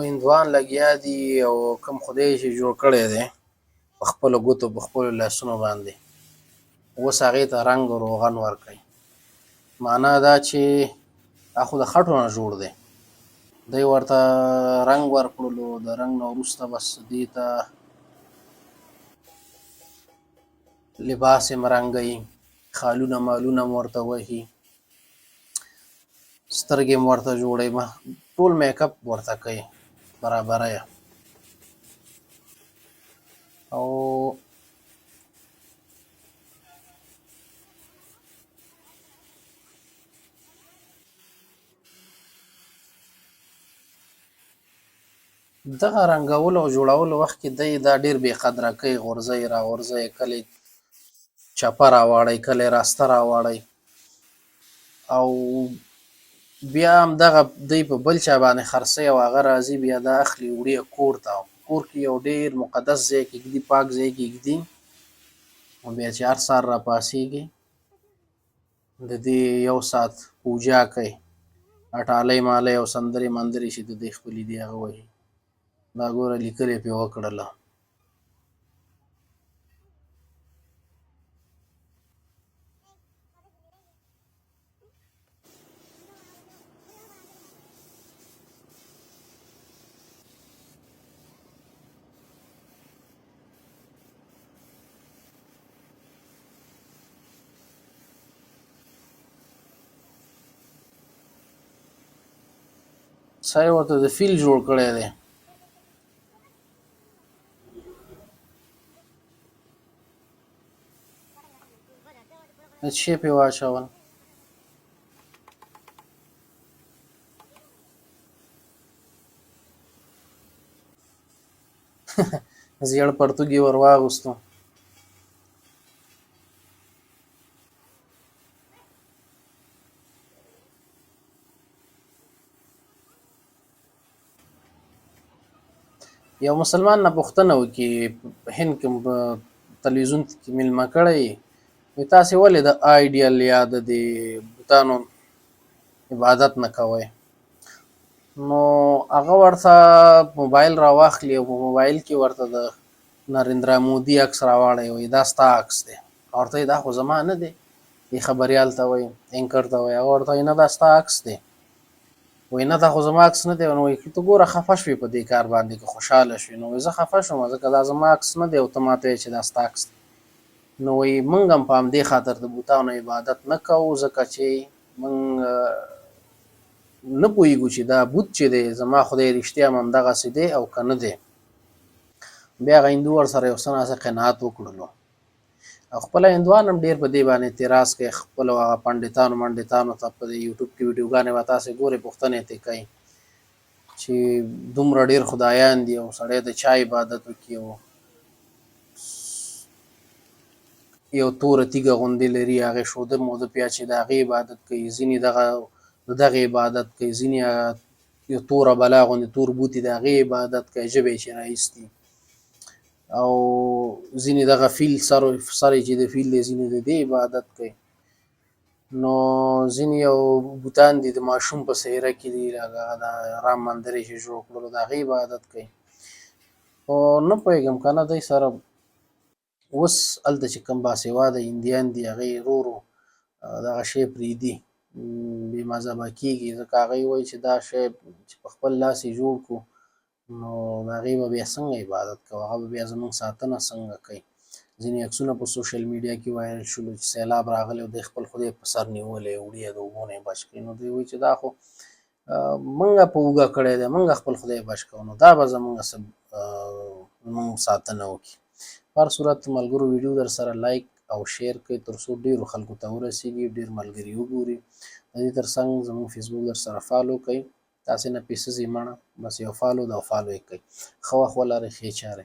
هندوان لګیا دي او کوم خدای چې جوړ کړی دی په خپلو ګوتو، په خپلو لاسونو باندې، اوس هغې ته رنګ او روغن ورکوي. معنا دا چې دا خو د خټو نه جوړ دی، دی ورته رنګ ورکړلو، د رنګ نه وروسته بس دې ته لباس هم رنګوي، خالونه مالونه هم ورته وهي، سترګې هم ورته جوړوي، ټول میک اپ ورته کوي برابره یې. او دغه رنګولو او جوړولو وخت کې دی دا ډېر بې قدره کوي، غورځوي راغورځوي، کله یې چپه راواړوي، کله یې راسته راواړوي، او بیا هم دغه دی په بل چا باندې خرڅوي او هغه راځي بیا دا اخلي وړي یې کور ته، کور کې یو ډېر مقدس ځای کې ږدي، پاک ځای کې ږدي، او بیا چې هر سهار راپاڅېږي د دې یو ساعت پوجا کوي، اټالۍ مالۍ او سندرې مندرې چې د دې خپلې دي هغه وهي. دا ګوره لیکلې پې وکړله. سر یې ورته د فیل جوړ کړی دی. څه پې واچول. زیړ پرتوګ یې ور واغوستو. یو مسلمان نه پوښتنه وکړي، هند کې په تلویزیون کې میلمه کړی، وایي تاسې ولې د آیډیل یا د دې بتانو عبادت نه کوئ؟ نو هغه ورته موبایل راواخلي او په موبایل کې ورته د نریندرا مودي عکس راواړوي، وایي دا ستا عکس دی. ورته وایي دا خو زما نه دی، دې خبریال ته وایي، اینکر ته وایي، هغه ورته وایي نه دا ستا عکس دی. وایي نه دا خو زما عکس نه دی. نو وایي ته ګوره خفه شوې په دې کار باندې که خوشحاله شوې؟ نو وایي زه خفه شوم ځکه دا زما عکس نه دی او ته ماته وایې چې دا ستا عکس دی. نو وایي موږ هم په همدې خاطر د بوتانو عبادت نه کوو، ځکه چې موږ نه پوهېږو چې دا بوت چې دی زما خدای رښتیا هم همدغسې دی او که نه دی. بیا هغه هندو ورسره یو څه ناڅه قناعت وکړلو. او خپله هندوان هم ډېر په دې باندې اعتراض کوي، خپلو هغه پنډتانو منډتانو ته په دې یوټیوب کې ویډیوګانې به تاسې ګورئ، پوښتنې ترې کوي چې دومره ډېر خدایان دي او سړی د چا عبادت وکړي او یو توره تیږه غوندې لري، هغې شوده موده پې اچوي، د هغې عبادت کوي، ځینې دغه د دغې عبادت کوي، ځینې یو توره بلا غوندې تور بوتي د هغې عبادت کوي، ژبې یې چې را ایستي، او ځینې دغه فیل سر سر یې چې د فیل دی، ځینې د دې عبادت کوي. نو ځینې یو بوتان دي د ماشوم په څهره کې دي، لکه د رام مندر یې چې جوړ کړلو د هغې عبادت کوي. خو نه پوهېږم که نه دی سره اوس هلته چې کوم باسواده هندیان دي هغوی ورو ورو دغه شی پرېږدي، بې مذهبه کېږي، ځکه هغوی وایي چې دا شی چې په خپل لاس یې جوړ کړو نو د هغې به بیا څنګه عبادت کوو، هغه به بیا زموږ ساتنه څنګه کوي. ځینې عکسونه په سوشل میډیا کې وایرل شول چې سیلاب راغلی او دی خپل خدای په سر نیولی وړي د اوبو نه یې بچ کړي. نو دوی وایي چې دا خو مونږ په اوږه کړی دی، مونږ خپل خدای بچ کوو، نو دا به زمونږ څه زمونږ ساتنه وکړي. په هر صورت ملګرو ویډیو در سره لایک او شیر کړئ تر څو ډېرو خلکو ته ورسیږي، ډېر ملګري وګوري. د دې ترڅنګ زمونږ فیسبوک در سره فالو کړئ، تاسې نه پیسې ځي مڼه، بس یو فالو ده او فالو یې کړئ. ښه وخت ولرئ، ښې چارې.